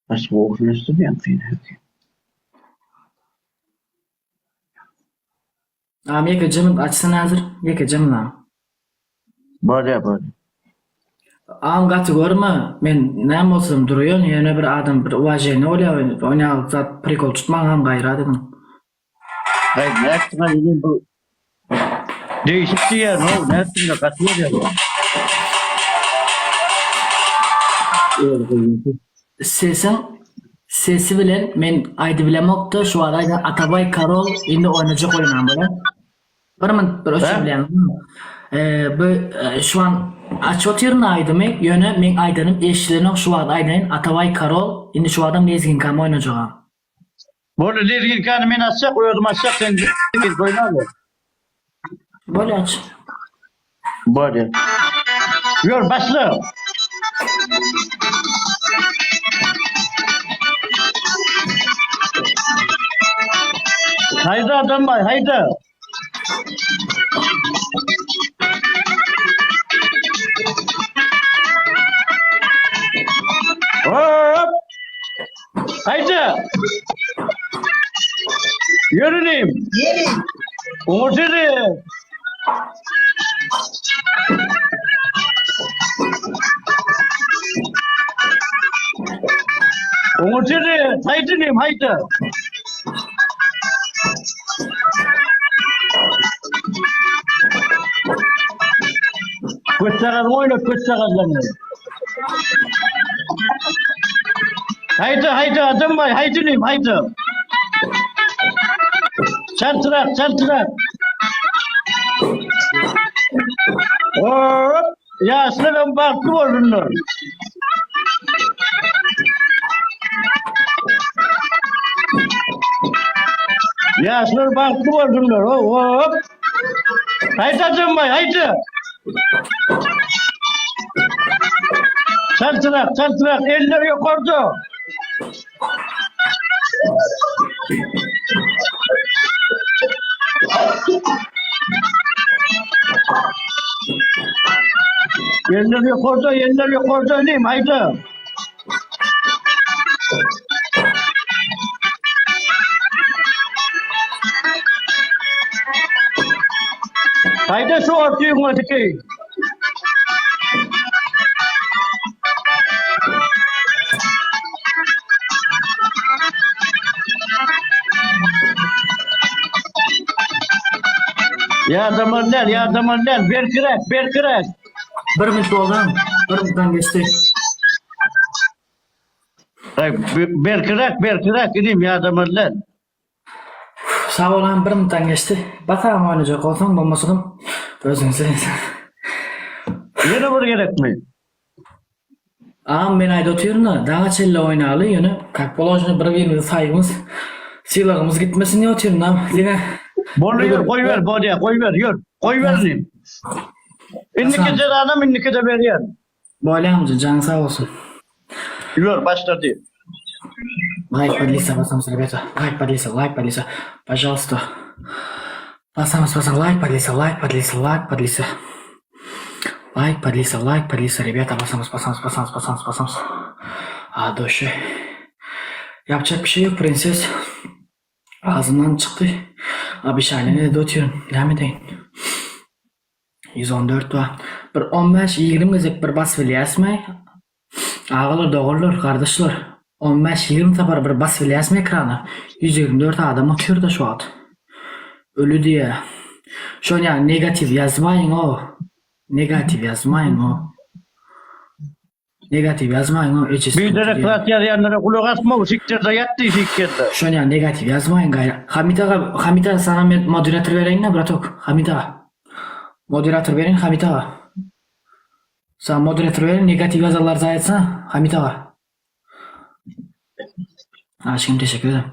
Gaty gowy ösdürýäň sen häki. Agam ýekeje minut açsana häzir. Ýekeje minut agam. Bolýa bolýa. Agam gaty görme men näme bolsam durýan ýöne bir adam bir uwaženiýa bolýa oňa zat prikol tutmaň agam gaýrat ediň. Gaý nätdiňä ýene bu degişip diýýän how nätdiňä gaty görýän. Sesiň sesi bilen men aýdybilemokda şu wagt aýdan Atabaý karol indi oýnajak oýnam bolar. Bir minut bir öçür bilýäňizmi? Bu şu an açyp otyryn aýdymy ýöne meň aýdanym eşidilenok şu wagt aýdaýyn Atabaý karol indi şu wagtam lezginkamy oýnajagam. Boldy lezginkany men açjak özüm açjak sen gelip oýnaber. Bolýa aç. Bolýa. Ýör başla. Haýda adamlar haýda. Hop! Haýda! Ýörünim. Ýeri. Oňa Oňa seret, haýda inim, haýda. Köçjagazyňy oýnat, köçjagazlaryňy. Haýda, haýda, Adambaý, haýda inim, haýda. Çaltrak, çaltrak. Hop, ýaşlaram bagtly bolsunlar. Ýaşlar bagtly bolsunlar. Hop. Haýda Adambaý, haýda. Çaltrak, çaltrak, eller ýokarda. Eller ýokarda, eller ýokarda inim, haýda. Haýda şu ortygyňa dikeý. Ýardam däl, ýardam däl, berkiräk, berkiräk. Bir minut boldy, bir minutdan geçdi. Aý, berkiräk, berkiräk inim, ýardam däl. Sag bol agam bir minutdan geçdi. Bas agam oýnajak bolsaň bolmasadam özüň sen. Ýene bir gezekmi? Agam men aýda otyryn-a daga çenli oýnaly ýöne kak položno bir birimizi saýgymyz sylagymyz gitmesin diýip otyryn agam diňe Boldy ýör goýber bolýa goýber ýör goýber inim. Indiki jezanam indikide berýän. Bolýa amca janyň sag bolsun. Ýör başlady. Laýk podlisa basamyz rebeta laýk podlisa laýk podlisa pažalsta basamyz basam laýk podlisa laýk podlisa laýk podlisa laýk podlisa laýk podlisa rebeta basamyz basamyz basamyz basamyz basamyz a duşi ýapjak bir şey ýok prinses agzymdan çykdy obişaniýa edip otyryn näme edeýin 114 bar bir 15 20 gezek bir bas bilýäsmi Agalar doganlar gardaşlar on bäş ýigrimi sapar bir bas bilýäsmi ekrana 124 adam otyrda şu wagt öli diýä şon ýaly negatiw ýazmaýyň o negatiw ýazmaýyň o negatiw ýazmaýyň o ejesi Biderek zat ýazýanlara gulak asma sikdirde ýat diý sikdirde. Şon ýaly negatiw ýazmaýyň gaýra Hamit aga Hamit aga saňa men moderator bereýinä bratok Hamit aga moderator bereýin Hamit aga. Saňa moderator berin negatiw ýazanlary zaý etsene Hamit aga. Aşkym teşekkür ederim.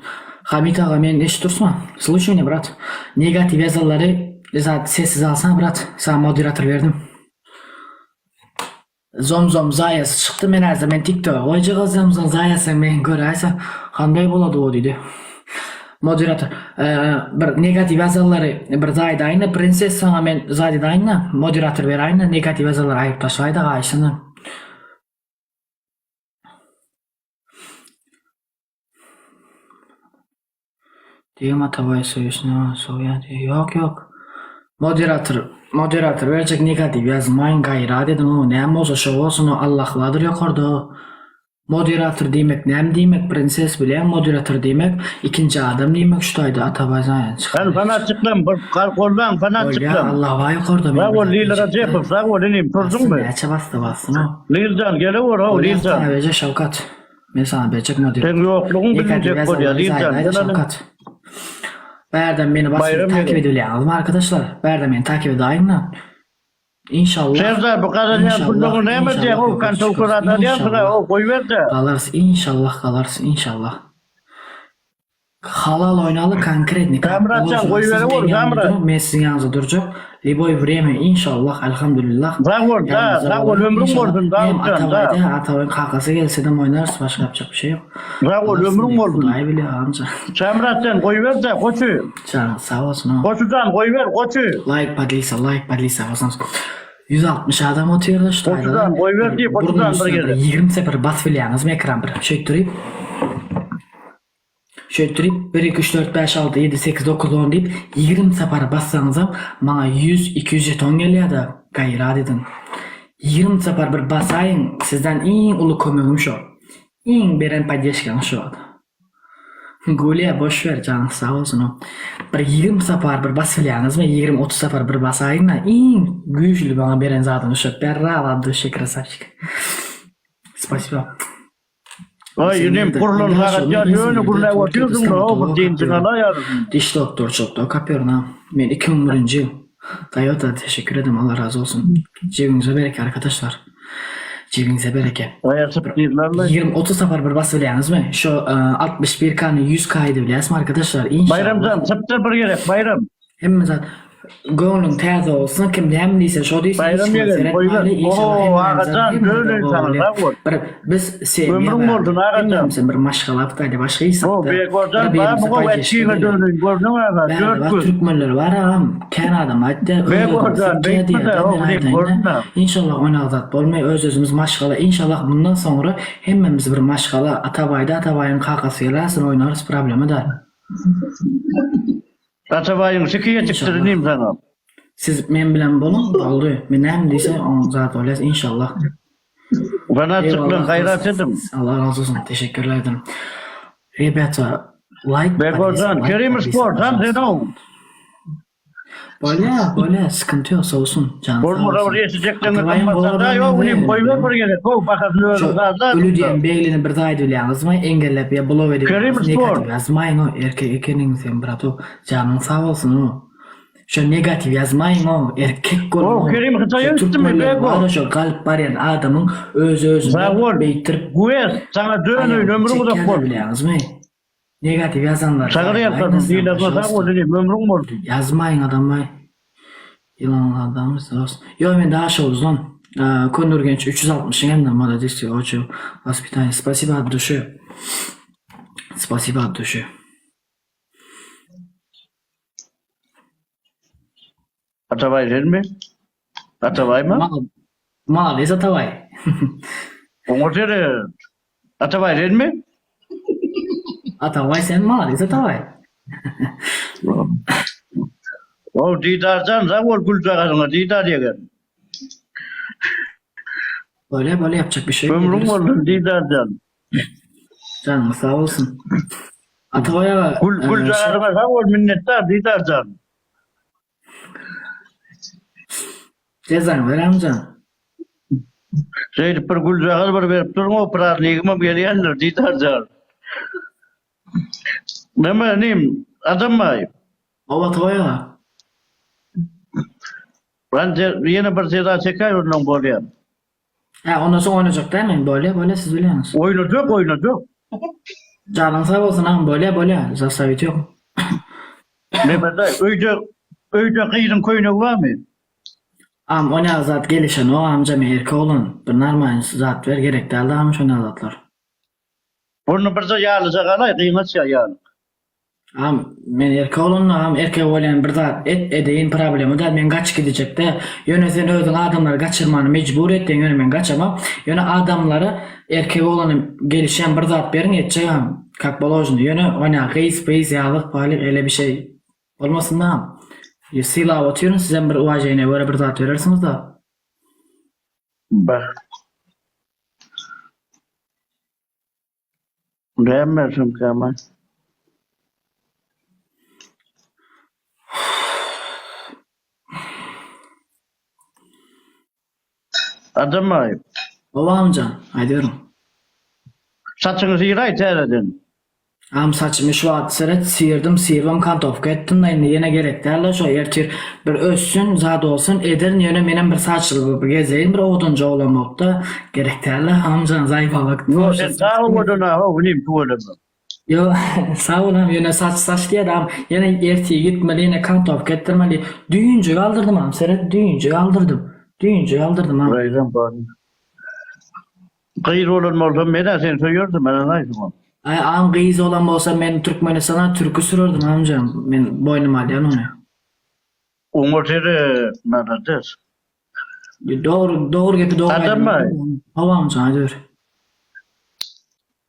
Hamit aga meni eşit dursuňa. Слушай меня brat. Negatiw ýazanlary zat sessiz alsana brat. Saňa moderator berdim. Zom zom zaýasy çykdy men häzir men tiktoga goýjak zom zom zaýasy men göräýse kanday bolady o diýdi. Moderator, bir negatiw ýazanlary bir zaýdaýynda prinses saňa men zaýdaýynda moderator beräýinda negatiw ýazanlary aýyryp taşlaýda gaýyşyndan. Diýem Atabaý söýüşine sowýa diýýä. Ýok ýok. Moderator moderator berjek negatiw ýazmaýyň gaýrat ediň o näme bolsa şo bolsun o Allah bardyr ýokarda o. Moderator diýmek näme diýmek prinses bilýäň moderator diýmek ikinji adam diýmek şu taýda Atabaý zaýan Sen çykar. fanatçyklam bir goldaň Bolýa fanatçyklam. Allah bar ýokarda men Sag bir bol zat Lil diýjek däl. Rajepow sag bol inim Bassyn turduňmy? näçe basdy bassyn o. Liljan gelewer how Bolýa Liljan. sana berjek Şawkat. Men sana berjek moderator. Seň ýoklugyň Negativ bilinjek bolýar ýazanlary Liljan zaýalaýda gel alyň. Şawkat. Bärden meni basyp Baýram takip ýeri. edibilýäňizmi arkadaşlar? Bärden meni takip edaýyňda. Inşallah. Serdar bu gazanýan İnşallah. pullaryňy näme İnşallah edýäň o ýokary kantowka çykarys. zat alýansyň-a İnşallah. o goýber-de. Galarys inşallah galarys inşallah. Halal oýnaly konkretny Gamratjan Bolsun siz goýberewor meň ýanymda Gamrat. duruň men siziň ýanyňyzda durjak. Liboý vremya inşallah alhamdulillah. Sag bol da Ýanymyzda sag bol bolarys ömrüň inşallah. bolsun Hem Dawutjan da. Atabaýda Atabaýyň kakasy gelsede oýnarys başga yapjak bir şey ýok. Sag bol Galarys ömrüň indi bolsun. Hudaý bilýär amca. Şamratjan goýber-de goçy. Janyň sag bolsun ha. Goçujan goýber goçy. Laýk podlisa laýk podlisa bolsun. 160 adam otyrda şu taýda. Goçujan goýber Bir diýip burnuň goçujan bir üstüne bir gezek. 20 sefer basyp bilýäňizmi ekran bir şeýtdirip. Şeýtdirip 1 2 3 4 5 6 7 8 9 10 diýip 20 sapar bassaňyzam maňa 100 200 jeton gelýärde gaýrat ediň. 20 sapar bir basaýyň sizden iň uly kömegim şo. Iň beren poddeşkaňyz şo. Gulýa boş ber janyň sag bolsun o. Bir 20 sapar bir basylýaňyzmy 20 30 sapar bir basaýyňda iň güýçli maňa beren zadyňyz şo. Berra от duşi krasavçik. Spasiba. Aý inim gurlan sagat ýaly ýöne gürläp otyrdyň-da o bir dynjyňy alaýarsyň. Diş doktorçylykda okapýaryn a. Men 2001-nji ýyl. Toyota teşekkür ederim Allah razy bolsun. Jebiňize bereket arkadaşlar. Jebiňize bereket. Aýasyp diýdilerle. 20-30 sapar bir basyp bilýäňizmi? Şo 61 kany 100 k edip bilýäsmi arkadaşlar? Inşallah. Baýramjan çypdyr bir gezek Baýram. Hemme zat göwnüň täze bolsun kim näme diýse şo diýsin hiç Baýram kime ýegen goýber. seretmäli inşallah Oo hemmämize Agajan hemme döneýin gowy saňa bolýar. sag bol. Bir biz semýa Ömrüň bar. bolsun Agajan. Hemmämize bir maşgala bitaýda başga hiç O zatda. Begorjan Bir bar birimize muňa poddeşka wetçiňe bereli. döneýin gördüň aga Bärde dört bak göz. türkmenler bar agam kän adam aýtdy öz özümiz Begorjan sikýä beýtme diýýär de da o men diýip aýdaýynda gördün-ä. inşallah oýnag zat bolmaý öz özümiz maşgala inşallah mundan soňra hemmemiz bir maşgala Atabaýda Atabaýyň kakasy geläsin oýnarys problema däl. Atabaýyň siki ýetipdir İnşallah. inim saňa. Siz men bilen boluň boldy. Men näme diýse oň zat bolýas inşallah. Ganat çyklan Eyvallah gaýrat dostum. ediň. Allah razy bolsun. Teşekkürler ederim. Rebeta like podlisa Begorjan like Kerim podlisa sport han пожалуйста. sen ow. Bolýa bolýa sıkıntı ýok sowsun janyň sag Bolmasa bir bolsun. eşijekleňe Atabaýyň gymmat gowy zada adamyny ýok inim meňzeýär goýber diýdim. bir gezek how bahasyny Şu özüň sazla ölü şunda. diýen beglini bir zat edilýäňizmi engellep ýa blok Kerim edilýäňiz sport. negativ ýazmaýyň o erkek ekeniň sen bratok janyň sag bolsun o. Şo negatiw ýazmaýyň o erkek boluň O o. Kerim Şo Hytaýa gitdimi türkmenler Bego? bar şo galyp barýan adamyň öz özünden Sag bol. beýtdirip Güwes saňa döneýin aýagyny ömrüň uzak çekýärler bolsun. bilýäňizmi? Negatiw ýazanlar Saňa zaýalaýyň ýazsam aslan diýlerine sag bol pažalsta. inim ömrüň bolsun. Ýazmaýyň adamlaý. Ýylanly adamys dost. Ýok men Daşoguzdan. Köneürgenç 360 hem-de молодец очень воспитание. Спасибо от души. Спасибо от души. Atabaý senmi? Atabaýmy? Mal Молодец Atabaý. Oňa seret. Atabaý senmi? Atabaý sen молодец Atabaý. O Didarjan sag bol güljagazyňa Didar ýegen. Böyle böyle yapacak bir şey yok. Ömrüň Ederiz. bolsun Didarjan. Canın sağ olsun. Atabaý aga Gül e, şey, güljagazyňa sag bol minnetdar Didarjan. Cezanı ver amcan. Şeýdip bir güljagaz bir berip duruň o praznikimem gelýändir Didarjan. Näme inim adammaý. Oba Atabaý aga. Ben ýene bir seza çekäý ondan bolýar. Ha ondan soň oýnajak dälmi? Bolýa bolýa siz bilýäňiz. Oýnajak oýnajak. Janyň sag bolsun agam bolýa bolýa zastavit ýok. Nemede öýde öýde gyzyň köýnegi barmy? Agam oňa zat gelişenok amca men erkek oglan bir normalny zat ber gerek däldi agam şonýa zatlar. Burny birje ýalyja galaý gyňaç ýa ýalyk. Agam men erkek bolanda agam erkek bolýan bir zat et edeýin problema däl men gaçyp gidejek däl. Ýöne sen özüň adamlary gaçyrmany mejbur etdiň ýöne men gaçamok. Ýöne adamlara erkek bolany gelişýän bir zat beriň etjek agam kak položno ýöne oňa gyz pyz ýalyk palyk ele bir şeý bolmasyn agam. Sylap otyryn sizem bir uwaženiýa görä bir zat berersiňizda. Bah. Näme bersemkäm-aý? Adam-aý. Hawa amjan, aýdyberiň. Saçyňy syraý täzeden. Agam saçymy şu wagt seret syrdym syrybam kantowka etdim da indi ýene gerek dälda şo ertir bir össün zat bolsun ederin ýöne menem bir saçly bir gezeýin bir owadanja oglan bolupda gerek dälda agamjan zaýbalak Ýok sen sag owadana how inim tüweleme. Ýok sag bol agam ýöne saç saç diýýär agam ýene ertir gitmeli ýene kantowka etdirmeli düýnjük aldyrdym agam seret düýnjük aldyrdym düýnjük aldyrdym agam. Gyzam bar. Gyz bolan bolsam men-ä seni söýerdim, ynanaý şuňa. Aý agam gyz bolan bolsa men Türkmenistana türki sürerdim amjam men boýnuma alýan ony. Oňa seret, malades. Dogry dogry gepi dogry Adam aýdýan. baý. Hawa amjan aýdyber.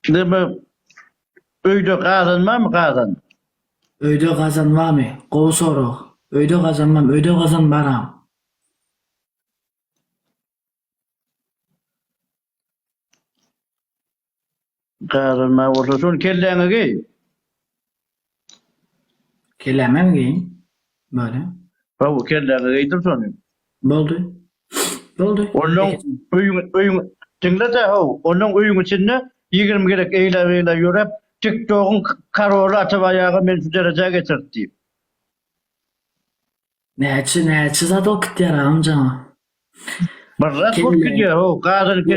Neme öýde gazan barmy gazan? Öýde gazan barmy? Gowy sorag. Öýde gazan barmy? Öýde gazan bar agam. Gazanma bolsa şony kelläňe geý. Kelläme mi geýin? Böyle. Hawa kelläňe geýdir şony. Boldy. Boldy. Onnoň öýüň öýüň diňle-de how, onnoň öýüň içinde 20 gezek eýle-beýle ýöräp, TikTogyň karoly Atabaý aga meni şu derejä getirdi diýip. Näçe näçe zat bolup gitýär agam jana. Bir zat bolup gidýär ho gazan ke.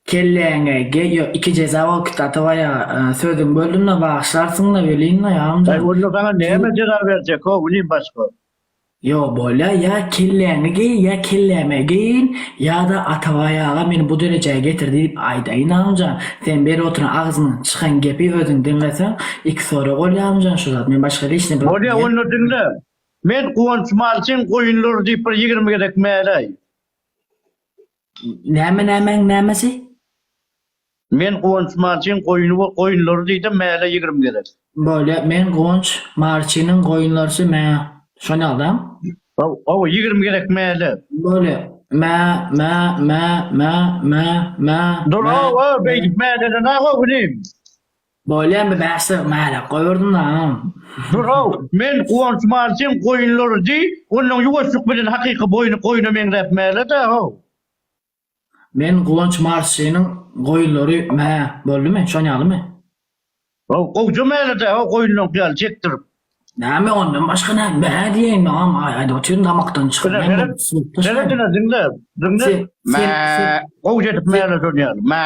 Kelläňe ge ýo iki jeza bolup gitdi Atabaý aga sözüňi böldümda bagyşlarsyňda welin agam jan. Aý onda saňa näme jeza berjek ho inim başga. Ýo bolýa ýa kelläňe geý ýa kelläme geýin ýa-da Atabaý aga meni bu derejä getirdi diýip aýdaýyn agam jan sen berip oturan agzyňdan çykan gepi özüň diňleseň iki sorag bolýa agam jan şu zat men başga liçni bir Bolýa onda diňle men Guwanç Malçyň goýunlary diýip bir 20 gezek mäläý. Näme nämäň nämesi? Men Guwanç Marçyň goýny goýunlary diýdim mäle 20 gezek. Bolýa men Guwanç Marçynyň goýunlarsy mä şony aldam. Hawa hawa 20 gezek mäle. Bolýa mä mä mä mä mä mä Dur mä hawa beýdip mälelene how inim. Bolýa men bäşde mäle goýberdimda agam. Dur how men Guwanç Marçyň goýunlary diý onnoň ýuwaşlyk bilen hakyky boýny goýna meňzäp mäle-dä how. Men Guwanç Marsçynyň goýunlary mä boldumy şon ýalymy? Haw gowja mäle-dä haw goýunlaňky ýaly çekdirip. Näme ondan başga näme mä diýeýin agam aý aýdyp otyryn damakdan çykan Ine seret seret ine diňle diňle mä gowja edip mäle şon ýaly mä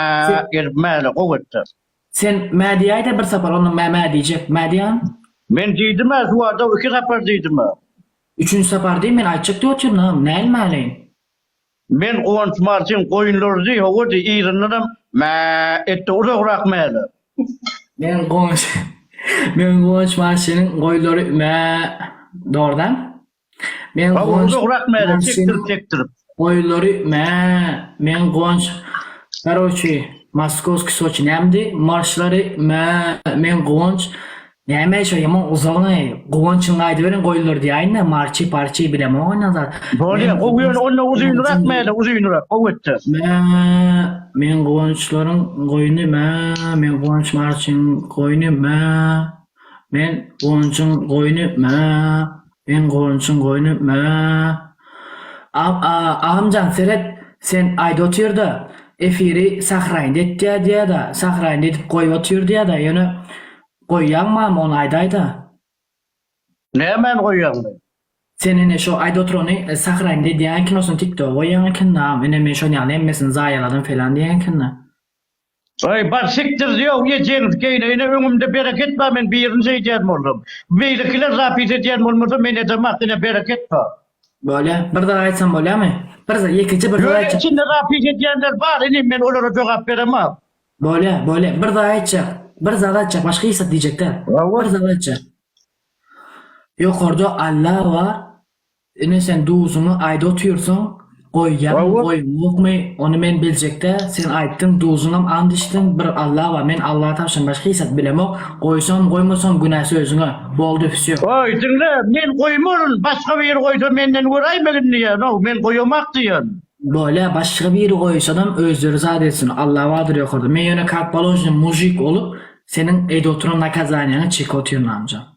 edip mäle gowy etde. Sen mä diýäýdä bir sapar ondan mä mä diýjek mä diýän. Men diýdim-ä şu wada iki sapar diýdim-ä. Üçünji sapar diý men aýtjak diýip otyryn agam näl mäleýin. Men Guwanç Marçyň goýunlary diý, hawa diý, yzyndanam mä etdi, uzagrak mäle. Men Guwanç Men Guwanç Marçynyň goýunlary mä dogrudan? Men Hawa, Guwanç uzagrak mäle, Marçynyň çekdirip çekdirip. goýunlary mä Men Guwanç Karoçi Moskowskiý Soçi nämdi? Marşlary mä Men Guwanç Näme şo ýaman uzagyny Guwançyň aýdyberen goýunlary diýäýin-dä marçy parçy bilemok ondan zat. Bolýa gowy ýöne onda uzynrak mäle uzynrak gowy etdi. Mä men Guwançlaryň goýny mä men Guwanç marçyň goýny mä men Guwançyň goýny mä men Guwançyň goýny mä Agamjan seret sen aýda otyrda efiri sahraýynda etýä diýäda sahraýynda edip goýup otyr diýäda ýöne Goýýaňmam ony aýdaýda. Nämäni goýýaňmy? Sen ine şo aýda oturany sahraýynda edýäň eken osun tiktoga goýýaň ekenda ine men şon ýaly hemmesini zaýaladym felan diýýäň ekenda. Aý bar sikdir ýok ejeňiz keýne ine öňümde bereket bar men birini şeýdýän bolsam beýlekiler zapis edýän bolmasa men edemak ine bereket bar. Bolýa bir zat aýtsam bolýamy bir zat ýekeje bir zat Ýöne aýtjak. içinde zapis edýänler bar inim men olara jogap beremak. Bolýa, bolýa. Bir zat aýtjak. Bir zat aýtjak, başga hiç zat diýjek däl. Hawa. Bir zat aýtjak. Ýokarda Alla bar. Ine sen duzuňy aýda otyrsyň, goýýaňmy, Hawa. goýaňokmy, ony men biljekdä, sen aýtdyň, duzuňam and içdiň, bir Alla bar, men Allaha tabşyryn, başga hiç zat bilemok, goýsam, goýmasam günäsi özüňe, boldy wsýo. Oý, diňle, men goýmaryn, başga biri goýsa menden göräýmegin diýýän-ow, men goýamak diýýän. Bolýa, başga biri goýsadam özleri zat etsin, Alla bardyr ýokarda, men ýöne kak položno mužik bolup, seniň edip oturan nakazaniýaňy çekip otyryn amca.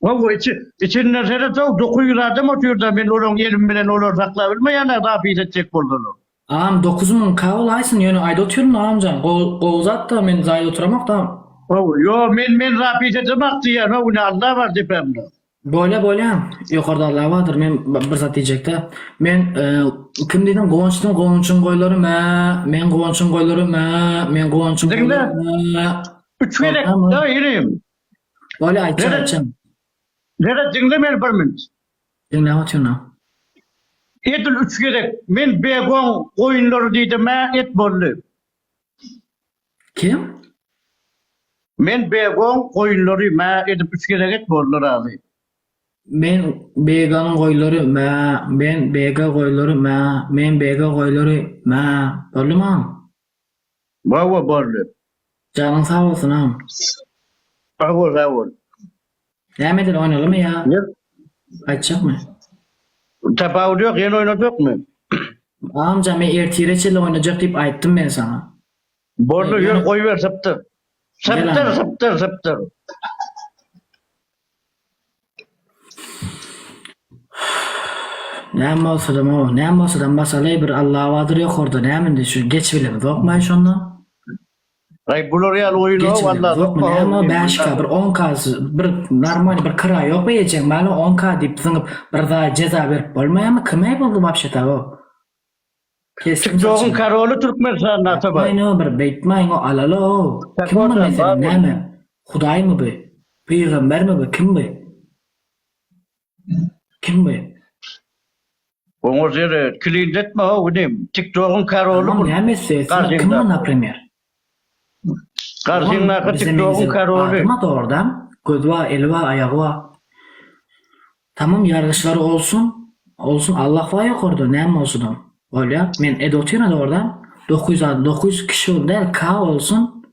Hawa, içi, içinde seret-ow, 900 adam otyr-da, men olaryň elim bilen olary saklap bilmeýän-ä, zapis etjek bolsalar. Agam 9000 ka bolaýsyn, ýöne aýda otyryn agamjan, gowy, gowy zat-da, men zaýda oturamok-da. Hawa, ýo, men, men zapis etemok diýýän-ow, ine Alla bar depämde. Bolýa, bolýa, ýokarda Alla bardyr, men bir zat diýjek-dä. Men, kim diýdiň, Guwanç diýdiň, Guwançyň goýlary mä, men Guwançyň goýlary mä, men Guwançyň Diňle. goýlary mä. Üç gezek, da, inim. Bolýa aýtjak aýtjak. Meret diňle meni bir minut. Diňläp otyryn. Edil üç gezek men begoň goýunlary diýdim-ä et boldy. Kim? Men begoň goýunlary mä edip üç gezek et boldy razy. Men beganyň goýlary mä men bega goýlary mä men bega goýlary mä boldymy agam? Hawa boldy. Janyň sag bolsun agam. Sag bol sag bol. Näme edeli oýnalymy ýa aýtjakmy? Tapawudy ýok ýene oýnajakmy? Agamjan men ertire çenli oýnajak diýip aýtdym men saňa. Boldy ýör goýber sypdyr. Sypdyr sypdyr sypdyr. Näme bolsadam o, näme bolsadam basaly bir Alla bardyr ýokarda näme indi şu geç bilemizokmaý şonda. Aý bular ýaly oýun Geç o walla bilemizokmy näme o 5 k bir 10 k bir normal bir kira ýokmy ejeň maly 10 k diýip zyňyp bir zat jeza berip bolmaýamy kime bu wapşe o. Kesdim Tiktogyň saçyny. karoly Türkmenistanda Atabaý. Aýtmaýyn o bir beýtmäýin o alaly o. Kim bu Takotan meselem bar näme? Hudaýmy bu? Pygambermi bu? Kim bu? Kim bu? Oňa seret, kilindetme how inim. Tiktogyň karoly Tamam bu. näme etse etsin kim bu naprimer? Garşyňdaky Bize tiktogyň meňzeş karoly. adama dogrudan gözi bar, eli bar, aýagy bar. Tamam ýargyçlary olsun olsun Allah bar ýokarda näme bolsadam bolýa men edip otyryn dogrudan 900 adam 900 kişi ol däl K olsun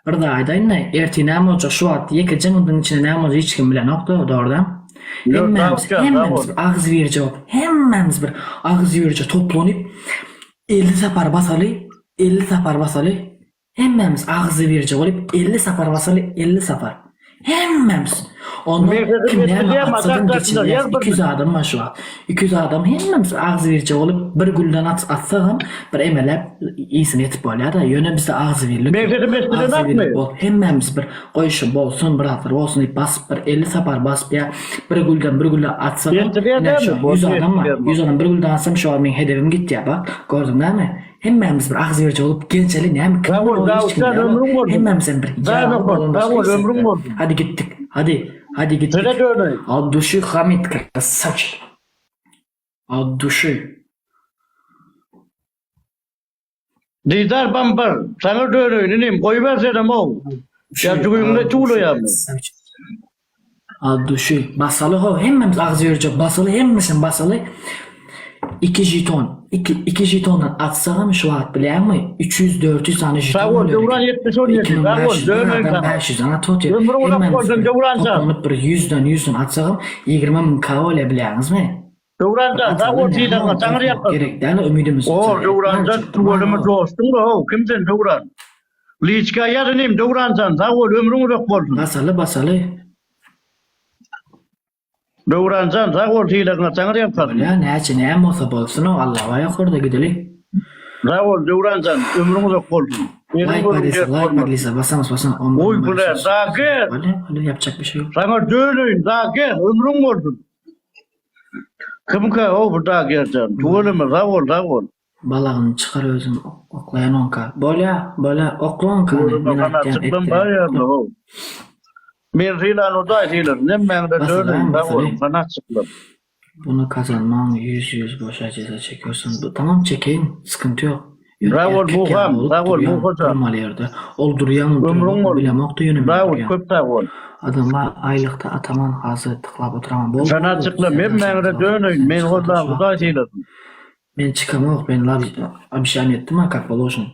bir zat aýdaýynda ertir näme boljak şu wagt ýekeje minutiň içinde näme boljak hiç kim bilenokda dogrudan hemmämiz hemmämiz bir agzybirje bolup hemmämiz bir agzybirje toplanyp 50 sapar basaly 50 sapar basaly Hemmämiz agzybirje bolup 50 sapar basaly 50 sapar. Hemmämiz. Onda kim näme atsadam geçirýäs. 200 adam bar şu wagt. 200 adam hemmämiz agzybirje bolup bir gülden atsagam bir emeläp iyisini etip bolýada. Ýöne bizde agzybirlik ýok. Agzybirlik bolup hemmämiz bir goý şu bolsun bir zatlar bolsun diýip basyp bir 50 sapar basyp ýa bir gülden bir güle atsagam ine şu 100 adam bar. 100 adam bir gülden atsam şu wagt meň hedebim gitýär bak. Gördüň näme? Hemmämiz bir agzybirje bolup gelçeli näme kim Sag bol ol hiç kim Dawutjan däl ömrüň bolsun. hemmämizem bir Sag ýaly bol bolan sag başga bol hiç ömrüň zat bolsun. Hadi gitdik hadi hadi gittik Sene döneýin. От души Хамит красавчик От души Didar bambar saňa döneýin inim goýber senem ow. Ýa jübiňde tüwleýärmi? Красавчик От duşy. Basaly ho hemmämiz agzybirje basaly hemmesini basaly. Iki jeton. Iki, iki jetondan atsagam şu wagt bilýäňmi 300 400 sany jeton Sag bol bolýar Döwran eken. 70 17 sag bol 2500 bir döneýin adam saňa. 500-den atyp otyr. Ömrüň uzak Hemmämiz bolsun bir Döwranjan. toplanyp bir 100-den 100-den atsagam 20 müň ka bolýar bilýäňizmi? Döwranjan sag bol Ataly näme sylagyňa ol taňry korkmak ýalkasyn. gerek däl ümidimizi O zaýa etmäň Döwranjan çykdyrmaň tüweleme o. dostuň-da how kim sen Döwran. Liçka ýaz inim Döwranjan sag bol ömrüň uzak bolsun. Basaly basaly. Döwranjan sag bol sylagyňa taňry ýalkasyn. Bolýa näçe näme bolsa bolsun-ow Allaha ýokarda gideli. Sag bol Döwranjan ömrüň uzak bolsun. Eliň Laýk gözüň barisa dert laýk görmesin. barisa basamyz basam on bir Oý müň bu ne 500 Zager. Bolýa bolýa ýapjak bir şey ýok. Saňa döneýin Zager ömrüň bolsun. Kimkä o bu Zagerjan. Tüweleme sag bol sag bol. Balagyny çykar özüň oklaýan onka. Bolýa bolýa okla onkany Tüweleme men aýtýan ganaçykdan bar etdirýän ýaly okla. how. Men sylan hudaý sylasyn hemmäňize döneýin Basaly sag boluň basaly. ganaçyklar. Bunu kazanmaň ýüz ýüz boşa jeza çekiyorsun. Bu tamam çekeýin sıkıntı ýok. Ýöne Sag bol erkek Muham, ýaly bolup sag bol durýan, Muhajan. durmaly ýerde. Ol durýanmy, Ömrüň duranokmy bolsun. bilemok-da ýöne men Sag bol, durýan. köp sag bol. Adamlar aýlykda ataman hazy tyklap oturaman. Bol Sen bol açykla, sen hemmäňize açykla döneýin, sen meni çyka goldan dur şu Hudaý wagt. sylasyn. Men çykamok, men lab obişaniýe etdim-a kak položen.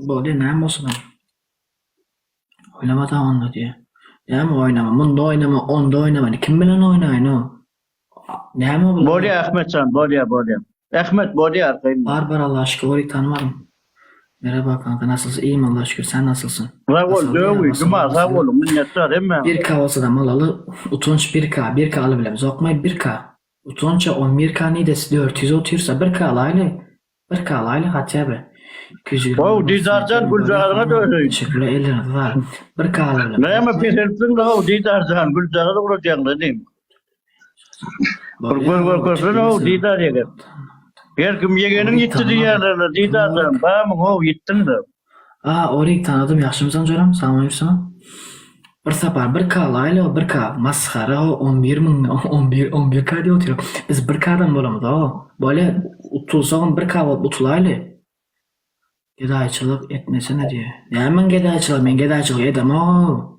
Bolýa näme bolsun hem. Oýnama-da onda diýýä. Näme oýnama, munda oýnama, onda oýnama, indi kim bilen oýnaýyn-ow? Näme bular? Bolýa Ahmetjan, bolýa, bolýa. Ahmet bolýa arkaýyn bol. Bar bar Allaha şükür ory tanymadym. Merhaba kanka nasylsyn iyim Allaha şükür sen nasylsyn. Sag bol Basaly ýa Döwi, basaly Juma sag basaly. boluň minnetdar hemmäňize. Bir K bolsada malaly utanç bir K bir K alybilemzokmy bir K utança on bir K nidesi 400 otyrsa bir K alaýly bir K alaýly hatýa be 220 How bolsun Didarjan eken bolýa güljagazyňa tamam döneýin. teşekkürler ellerinize saglyk bir K Näme alybilemzokmy. peseltdiňle how Didarjan güljagazy uradýaňla inim. Bir Bolýa göz how görkezsene how çekilmesin. Didar ýegen. Her kim ýegeniň Orik ýitdi tanamadım. diýýärlerle Kim Didarjan orik? bamyň how ýitdiňle. A Orik tanadym ýagşymysan joram sagmy ýürsüňiz. Bir sapar bir K laýla bir K masgara ho 11 müň 11 11 K diýip otyr. Biz bir K-dan bolamyz ho. Bolýa utulsagam bir K bolup utulaýly. Gedaýçylyk etmesene diýýä. Näme gedaýçylyk men gedaýçylyk edemok.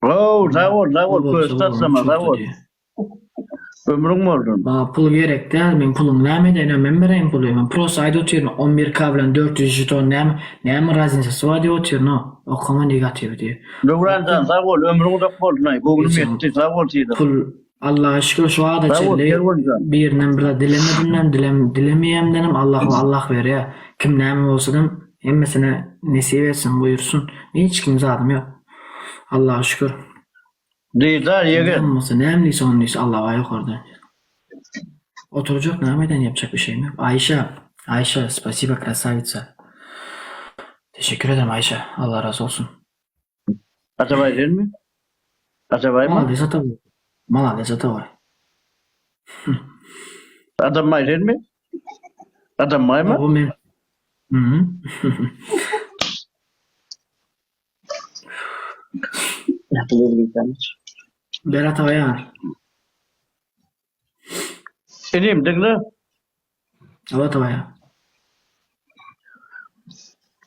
How sag bol sag Pul bol bolsa köz taslama bolany sag çorta bol. diýýä. Ömrüň bolsun. Maňa pul gerek däl, meň pulumy näme edeýin, men bereýin puly. Men prosta aýdyp otyryn, 11K bilen 400 žeton näme, näme raznisasy bar diýip otyryn, o. Okama negatiwi diýip. Döwran jan sag bol ömrüň uzak bolsun aý göwnüm Geçen ýetdi sag bol sylag. pul Allaha şükür şu wagta Sag bol çenli Kerwenjan. birinden bir zat dilemedimem, dilem dilemeýemdenem Allah Allah berýär. Kim näme bolsadam hemmesine nesip etsin, buýursun. Hiç kim zadym ýok. Allaha şükür. Didar ýegen. Näme bolsa näme diýse ony diýse Allah bar ýokarda. Oturjak näme eden ýapjak bir şeyim ýok. Aýşa, Aýşa spasiba krasawica. Teşekkür ederim Aýşa. Allah razy olsun. Atabaý senmi? Atabaýmy? Malades Atabaý. Malades Atabaý. Adambaý senmi? Adambaýmy? Bu men. Mhm. Berat aga. Inim diňle. Berat aga.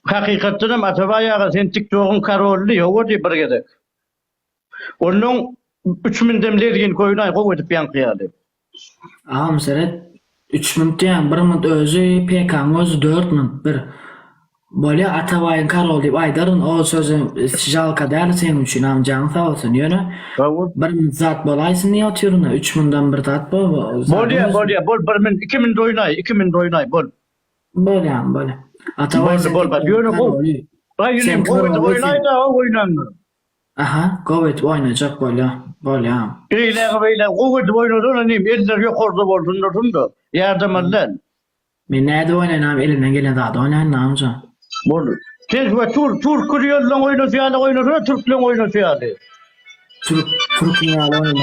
Hakykatdan hem Atabaý aga sen TikTokyň koroly ýowa diý bir gezek. Onnoň 3 mündem lezgin koýunaý gowy edip ýaňky ýaly. Agam seret 3 münt diýýäň 1 münt özi PK-nyň özi 4 münt bir. Bolýa Atabaýyň karol diýip aýdaryn o sözi žalka däl seň üçin agam janyň sag bolsun ýöne bir münt zat bolaýsyn diýip otyryn 3 münden bir zat bol Bolýa bolýa bol bir münt 2 münt oýnaý 2 münt oýnaý bol. Bolýa bolýa. Atabaý Boldy sen bol bak ýöne gowy. Baý Sen inim gowy edip koroly sen. oýnaý-da oýnaňda. Aha gowy edip oýnajak bolýa bolýa. Eýlägi beýlägi gowy edip oýnasana inim eller ýokarda bolsun dursun-da ýardam al däl. Men nädip oýnaýyn agam elimden gelen zady oýnaýyn agam jan. Boldy. Sen we tur türk ýoldan oýnasy ýaly oýnasana türkleň oýnasy ýaly. Türk türküň ýaly oýna.